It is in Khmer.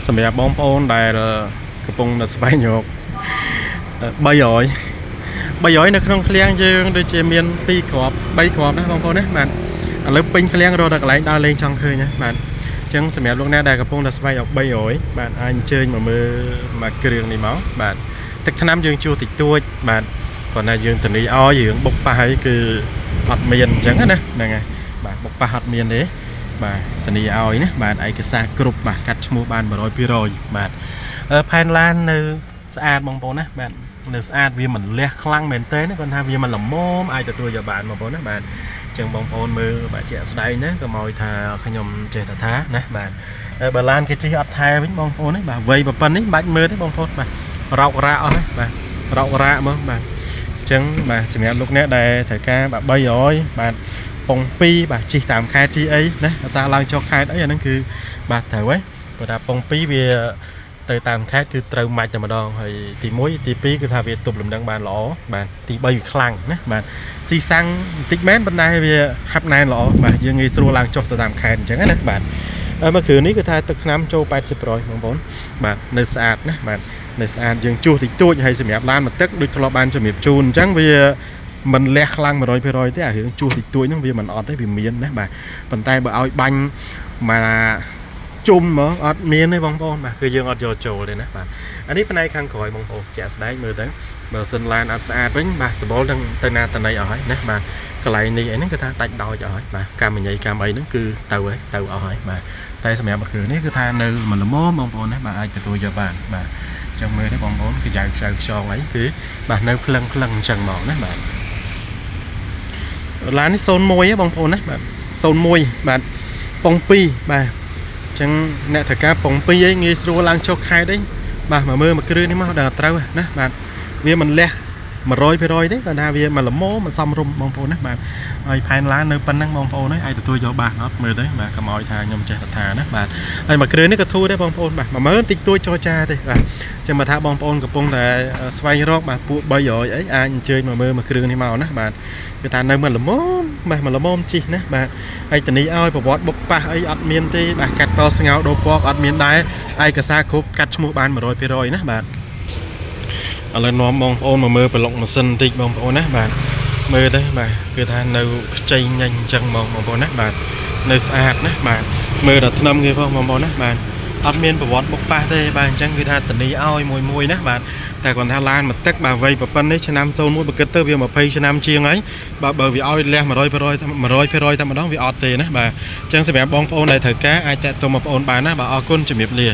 សម្រាប់បងប្អូនដែលកំពុងតែស្វែងរក300 300នៅក្នុងឃ្លាំងយើងដូចជាមាន2គ្រាប់3គ្រាប់ណាបងប្អូនណាបាទឥឡូវពេញឃ្លាំងរត់ដល់កន្លែងដើរលេងចង់ឃើញណាបាទអញ្ចឹងសម្រាប់លោកអ្នកដែលកំពុងតែស្វែងរក300បាទអាចអញ្ជើញមកមើលមួយគ្រឿងនេះមកបាទទឹកថ្នាំយើងជួសតិចតួចបាទគ្រាន់តែយើងធានាឲ្យរឿងបុកប៉ះអីគឺអត់មានអញ្ចឹងណាហ្នឹងហើយបាទបុកប៉ះអត់មានទេបាទធានាឲ្យណាបាទឯកសារគ្រប់បាទកាត់ឈ្មោះបាន100%បាទអឺផែនឡាននៅស្អាតបងប្អូនណាបាទនៅស្អាតវាមិនលះខ្លាំងមែនទេណាគាត់ថាវាមិនល្មមអាចទទួលយកបានបងប្អូនណាបាទអញ្ចឹងបងប្អូនមើលបាទជាក់ស្ដែងណាកុំឲ្យថាខ្ញុំចេះតែថាណាបាទហើយបើឡានគេជិះអត់ថែវិញបងប្អូនណាបាទវ័យប៉ុណ្ណេះមិនបាច់មើលទេបងប្អូនបាទរោករ៉ាអស់ហើយបាទរោករ៉ាមកបាទអញ្ចឹងបាទសម្រាប់លោកអ្នកដែលត្រូវការបាទ300បាទប៉ុង2បាទជិះតាមខេត្តជិះអីណាអាសាឡើងចុះខេត្តអីអាហ្នឹងគឺបាទត្រូវហើយព្រោះថាប៉ុង2វាទៅតាមខេត្តគឺត្រូវម៉ាច់តែម្ដងហើយទី1ទី2គឺថាវាទប់លំនឹងបានល្អបាទទី3វាខ្លាំងណាបាទស៊ីសាំងបន្តិចមែនប៉ុន្តែវាហាប់ណែនល្អបាទយើងងាយស្រួលឡើងចុះទៅតាមខេត្តអញ្ចឹងណាបាទហើយមកគ្រឿងនេះគឺថាទឹកថ្នាំចូល80%បងប្អូនបាទនៅស្អាតណាបាទនៅស្អាតយើងជួសតិចតួចហើយសម្រាប់ឡានមកទឹកដូចធ្លាប់បានជំរាបជូនអញ្ចឹងវាមិនលះខ្លាំង100%ទេអារឿងជួសតិចតួចហ្នឹងវាមិនអត់ទេវាមានណាបាទប៉ុន្តែបើឲ្យបាញ់មកជុំហ្មងអត់មានទេបងប្អូនបាទគឺយើងអត់យកចូលទេណាបាទអានេះផ្នែកខាងក្រោយបងប្អូនជាក់ស្ដែងមើលទៅបើសិនឡានអត់ស្អាតវិញបាទសបល់នឹងទៅណាតណីអស់ហើយណាបាទកន្លែងនេះអីហ្នឹងគឺថាដាច់ដោយអស់ហើយបាទកម្មញ៉ៃកម្មអីហ្នឹងគឺទៅហើយទៅអស់ហើយបាទតែសម្រាប់មួយគ្រឿងនេះគឺថានៅមួយល្មមបងប្អូនណាបាទអាចទទួលយកបានបាទអញ្ចឹងមើលទេបងប្អូនគឺយ៉ាវខ្ចៅខ្យងអីគឺបាទនៅភ្លឹងភ្លឹងអញ្ចឹងហ្មងណាបាទឡាននេះ01ហ៎បងប្អូនណាបាទ01បាទប៉ុង2បាទអញ្ចឹងអ្នកត្រូវការប៉ុង2អីងាយស្រួលឡើងចុះខេត្តអីបាទមកមើលមួយគ្រឿងនេះមកដល់ត្រូវណាបាទវាមិនលះ100%ទេគាត់ថាវាមកល្មមមិនសមរម្យបងប្អូនណាបាទហើយផែនឡាននៅប៉ុណ្ណឹងបងប្អូនហើយអាចទទួលយកបានអត់មើលទៅបាទកុំឲ្យថាខ្ញុំចេះតែថាណាបាទហើយមួយគ្រឿងនេះក៏ធូរដែរបងប្អូនបាទ10000តិចតួចចរចាទេបាទចឹងបើថាបងប្អូនកំពុងតែស្វែងរកបាទពួក300អីអាចអញ្ជើញមកមើលមួយគ្រឿងនេះមកណាបាទគឺថានៅមិនល្មមបាទមិនល្មមជិះណាបាទហើយធានាឲ្យប្រវត្តិបុកប៉ះអីអត់មានទេបាទកាត់តស្ងោដូរពកអត់មានដែរឯកសារគ្រប់កាត់ឈ្មោះបាន100%ណាបាទ ឥឡូវនាំបងប្អូនមកមើលប្លុកម៉ាស៊ីនបន្តិចបងប្អូនណាបាទមើលទៅបាទគឺថានៅខ្ចីញញអញ្ចឹងហ្មងបងប្អូនណាបាទនៅស្អាតណាបាទមើលដល់ថ្នាំគេផងបងប្អូនណាបាទអត់មានប្រវត្តិបុកប៉ះទេបាទអញ្ចឹងគឺថាធានាឲ្យមួយមួយណាបាទតែគាត់ថាឡានមកទឹកបាទវ័យប្រប៉ុណ្នេះឆ្នាំ01បើគិតទៅវា20ឆ្នាំជាងហើយបាទបើវាឲ្យលះ100% 100%តែម្ដងវាអត់ទេណាបាទអញ្ចឹងសម្រាប់បងប្អូនដែលត្រូវការអាចតាក់ទងបងប្អូនបានណាបាទអរគុណជំរាបលា។